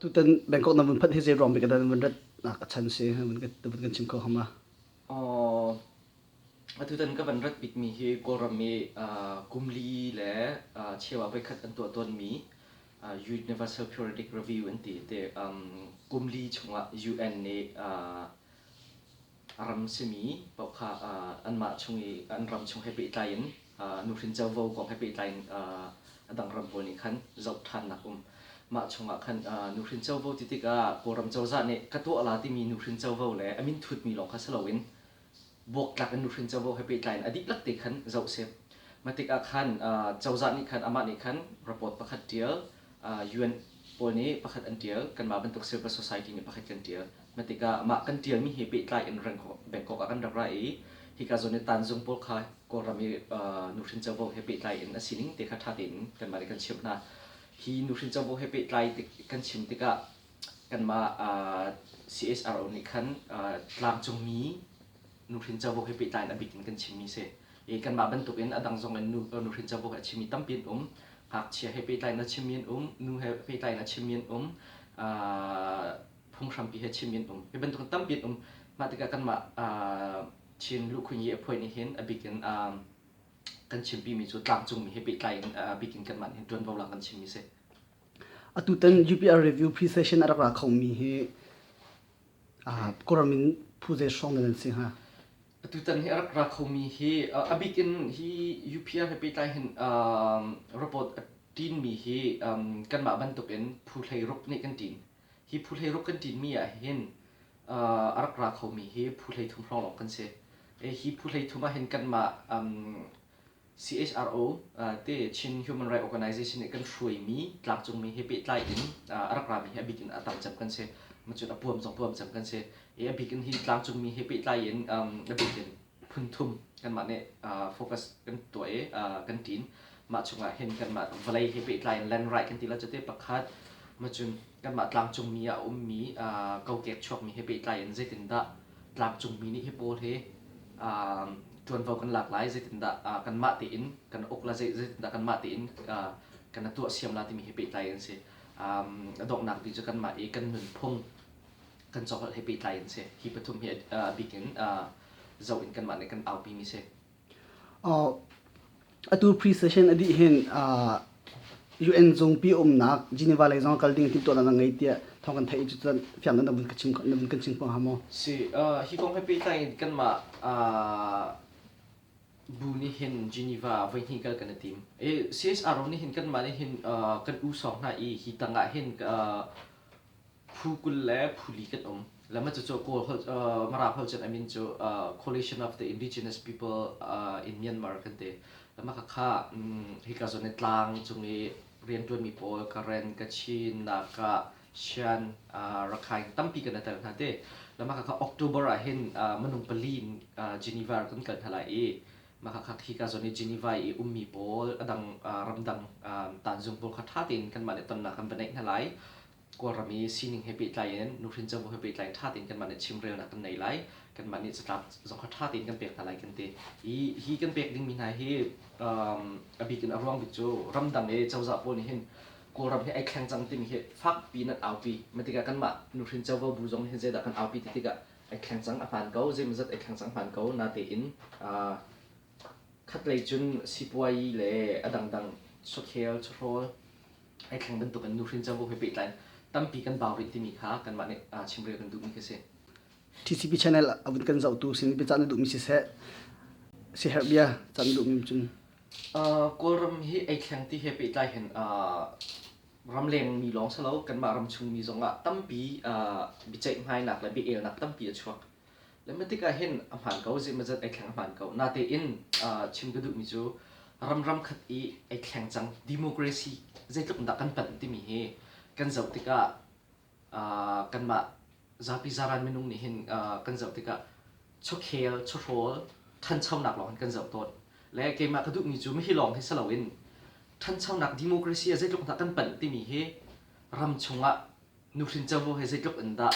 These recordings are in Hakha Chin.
Tutan Bangkok na vun phanh hi zei ruang bik ah dah na vun rat nak a chan si vun kan chim kho hama? Atutan ka van rat bikmi hi Kawlram i kum li le cheu ah voikhat an tuah tawnmi Universal Periodic Review an ti te kum li chungah UN nih ram simi paoh kha anmah chung i an ram chung he pehtlai in nuhrin covo kong he pehtlai in a dang ram pawl nih khan zoh ṭhannak um. Mah chungah khan nuhrin covo ti tikah Kawlram cozah nih ka tuah la timi nuhrin covo le a min thutmi lawng kha si loin buaktlak in nuhrin covo he pehtlai in a dihlak te khan zoh si. Mah tikah khan cozah nih khan amah nih khan report pakhat ṭial, UN pawl nih pakhat an ṭial, kanmah bantuk civil society nih pakhat kan ṭial. Mah tikah mah kan ṭialmi he pehtlai in Bangkok ah kan rak ra i hika zawn i tanzung pawl kha Kawlram i nuhrin covo he pehtlai in a sining te kha ṭha tein kanmah nih kan chimh hna. Hi nuhrin covo he pehtlai tik kan chim tikah kanmah CSRO nih khan tlangcungmi nuhrin covo he pehtlai in a bik in kan chimmi si. I kanmah bantukin a dang zong in nuhrin covo he a chimmi tampi an um. Ngakchia he pehtlai in a chimmi an um, nu he pehtlai in a chimmi an um, phunghrampi he chimmi an um. Hi bantukin tampi an um. Mah tikah kanmah Chin luhkhunyi a phuai nih hin a bik in kan chimpimi cu tlangcungmi he pehtlai in a bik in kanmah nih ṭuanvo lak kan chimmi si. Atutan UPR review pre-session a rak ra khomi hi Kawlram in phu zei hrawng nan si hnga? Atutan hi a rak ra khomi hi a bik in hi UPR he pehtlai hin report a ṭinmi hi kanmah bantukin phu hleiruk nih kan ṭin. Hi phu hleiruk kan ṭinmi ah hin a rak ra khomi hi phu 13 hrawng lawng kan si. Hi phu 13 ah hin kanmah CHRO te Chin Human Rights Organization nih kan hruaimi tlangcungmi he pehtlai in a rak rami hi a bik in a tam cem kan si. Macun a puam zong puam cem kan si. I a bik in hi tlangcungmi he pehtlai in a bik in phun thum kanmah nih focus kan tuah i kan ṭin. Mah chungah hin kanmah vawlei he pehtlai in land right kan ti lo cute pakhat macun kanmah tlangcungmi ah a ummi kokek chuakmi he pehtlai in zeitindah tlangcungmi nih hi pawl hi ṭuanvo kan lak lai, zeitindah kanmah tein kan uk la, zeitindah kanmah tein kan tuah siam la timi he pehtlai in si. A donghnak bik cu kanmah i kan nunphung kan cawkholh he pehtlai in si. Hi pathum hi a bik in zoh in kanmah nih kan aupi mi si. Atu pre-session a dih hin UN zungpi umnak Geneva lei zong kal ding timhtuahnak na ngei tiah thawng kan theih cu fiang na vun ka chim na vun kan chim kho hnga maw? Si, hi kong he pehtlai in kanmah bu nih hin Geneva voihnih kal kan i tim. CSRO nih hin kanmah nih hin kan u sawng hna i hi tangah hin phu 20 le phu li kan um. Le mah cucu Kawl holh Mirang holh cun a min cu Coalition of the Indigenous People in Myanmar kan ti. Le mah khakha hika zawn i tlang cung i rianṭuanmi pawl Karen, Kachin, Naga, Shan, Rakhine tampi kan i tel hna ti. Le mah khakha October ah hin minung pali in Geneva kan kal hna lai i mah khakha hika zawn i Geneva i ummi pawl a dang ramdang tanzung pawl kha ṭha tein kanmah nih tonnak kan va neih hna lai. Kawlram i sining he pehtlai in nuhrin covo he pehtlai in ṭha tein kanmah nih chimrelnak kan nei lai. Kanmah nih catlap zong kha ṭha tein kan pek hna lai kan ti. I hi kan pek dingmi hna hi a bik in a ruang bik cu ramdang i cozah pawl nih hin Kawlram hi ai thleng cang timi hi fakpi in an aupi. Mah tikah kanmah nuhrin covo bu zong hin zeidah kan aupi ti tikah ai thleng cang a hmaan ko, zeimawzat ai thleng cang hmaan ko. Natein khatlei cun sipuayi le a dangdang chawkhel, chawhrawl ai thleng bantuk in nuhrin covo he pehtlai in tampi kan bau rih timi kha kanmah nih chimrel kan duhmi khi si. TCP channel a vun kan zohtu sin biacah na duhmi siseh siherh bia cah na duhmi cun Kawlram hi ei thleng ti he pehtlai hin ramleng mi lawng si lo kanmah ramchung mi zongah tampi biaceihmainak le biaelnak tampi a chuak. Le mah tikah hin a hmaan ko, zeimawzat ei thleng a hmaan ko. Natein chim ka duhmi cu ramram khat i ei thleng cang democracy zeitluk in dah kan panh timi hi kan zoh tikah kanmah zapi zaran minung nih hin kan zoh tikah chawkhel, chawhrawl, ṭhanchonak lawng hin kan zoh tawn. Le keimah ka duhmi cu mihi lawng hi si loin ṭhanchonak democracy ah zeitluk dah kan panh timi hi ram chungah nuhrin covo he zeitluk in dah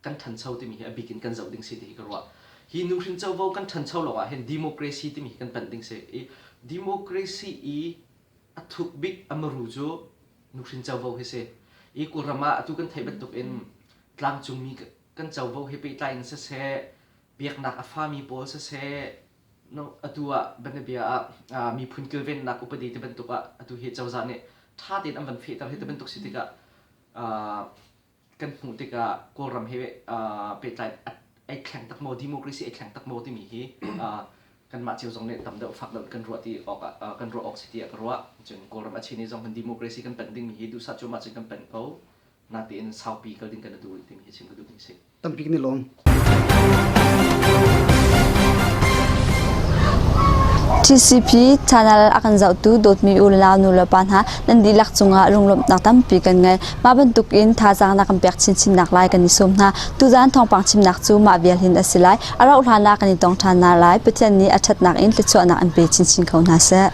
kan ṭhancho timi hi a bik in kan zoh ding si ti hi ka ruah. Hi nuhrin covo kan ṭhancho lawngah hin democracy timi hi kan panh ding si i democracy i a thuk bik a maru cu nuhrin covo hi si. I Kawlram ah atu kan theih bantuk in tlangcungmi kan covo he pehtlai in siseh, biaknak a fami pawl siseh, no, atu ah banabia ah miphun kilvennak upadi ti bantuk ah atu hi cozah nih ṭha tein an van fehter hi ti bantuk si tikah kan hmuh tikah Kawlram he pehtlai ai thleng tak maw, democracy ai thleng tak maw timi hi kanmah cio zong nih tam deuh fak deuh kan ruah ti awk ah kan ruah awk si tiah ka ruah. Cun Kawlram a chin i zong kan democracy kan panh dingmi hi duhsah cuahmah cun kan panh ko. Natein saupi kal ding kan duh timi hi chim ka duhmi si. Tampi kan i lawm. TCP channel a kan zohtu dawtmi u le nau nu le pa hna nan dihlak cungah lunglawmhnak tampi kan ngei. Mah bantukin thazaang na kan pek chinchinnak lai kan i sawm hna. Tuzaan thawngpang chimnak cu mah vial hin a si lai. A rauh hlan ah kan i tong ṭhan hna lai. Pathian nih a ṭhatnak in thluachuahnak an pe chinchin ko hna seh.